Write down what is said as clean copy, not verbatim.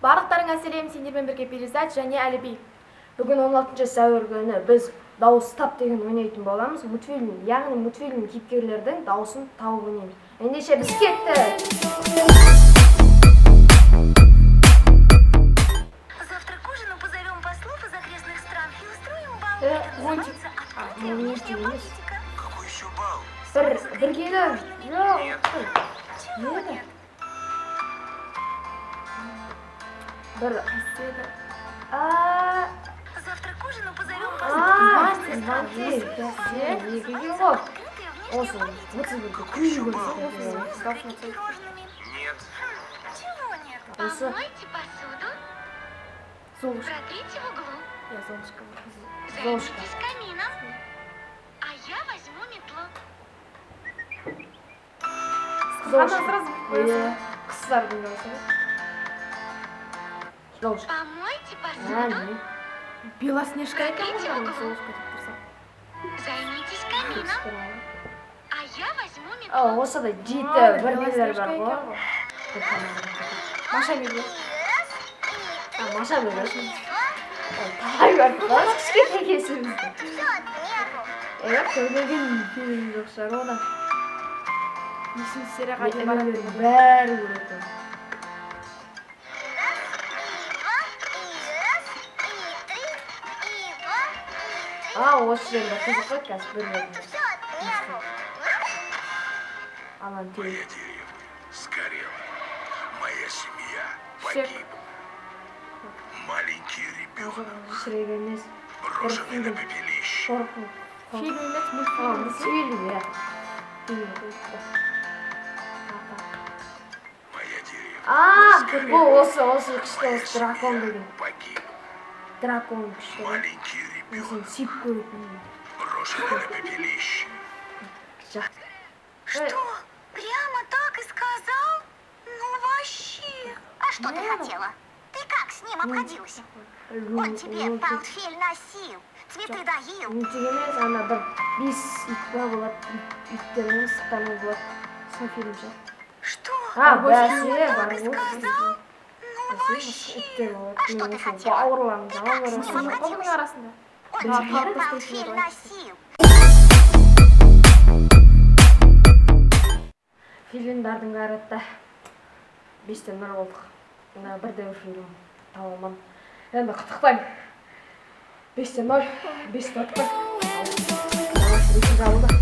Барлықтарыңа сәлем, сендермен бірге Перизат және Әліби. Бүгін 16 сәуір күні біз «Дауыс тап» деген ойнайтын боламыз. Мультфильм, яғни мультфильм кейіпкерлердің дауысын тауып ойнаймыз. Ендеше біз кеттік. Завтра к ужину позовем послов из окрестных стран и устроим бал. Это Лунтик. называется А, открытая ну, внешняя Лунтик. политика. Какой еще бал? Бір біргелі. Жоқ. Чего Нет. нет? Бір Қайсысы еді? а Завтра к ужину позовем послов а из окрестных стран и Звонки. устроим бал. Екі екен Это ғой. называется открытая внешняя Осы политика. 31-ді күйі көрсетеді. Соус за какими пирожными? Нет. Чего нет? Осы Помойте посуду, Золушка. протрите в углу, Иә, Золушка. Золушка. займитесь камином, а я возьму метлу. Сразу сразу Иә, қыздардың дауысы ғой. Золушка. Помойте А, посуду, не. Белоснежка екен Протрите ғой, в углу. Золушка деп тұрсам. Займитесь камином, а я возьму метлу. А, осы да жеті бірдеңелер бар екен ғой. ғой. Маша Медведь. А, Маша Медведь. Талай көрдік қой кішкентай кезімізде. Иә, көрмеген фильм жоқ шығар одан. Нешінші серияға дейін барады? Інілерім бәрі көретін. А, осы жерде қызық қой, қазір бір жерінде. Ананы Моя теуіп. деревня сгорела. Моя семья Шрек. погибла. Маленький ребенок, Шрек емес. брошенный на фильм. пепелище. Қорқу. Фильм емес, А, мультфильм десе. мультфильм, иә. Фильм. Моя деревня А, бұл осы күшті, моя осы дракон семья деген. погибла. Дракон күшті ғой. Маленький Мен соны ребенок, сүйіп көретінмін. брошенный на пепелище. Жақсы. Что? Прямо так и сказал? Ну вообще. А что ты хотела? Ты как с ним обходилась? Он тебе портфель носил, цветы доил. Мультик емес, ана бір бес ит па болады, иттер мен мысықтармен болады. Сол фильм ше. Что? А, Барбосик. бәсе, Так и Барбосик. сказал? Ну Бәсе, вообще. иттер болады. А что Мен ты осы хотела? бауырларым Ты жаман как с көретін. ним Осы жоқ қой бұның арасында. Он Да, тебе папа портфель стоит. носил. Фильмдардың бәрі 5-0 болдық. Мына бірде бір фильм таба алмадым. Енді құттықтаймын. 5-0, бес төрт. Жабылды.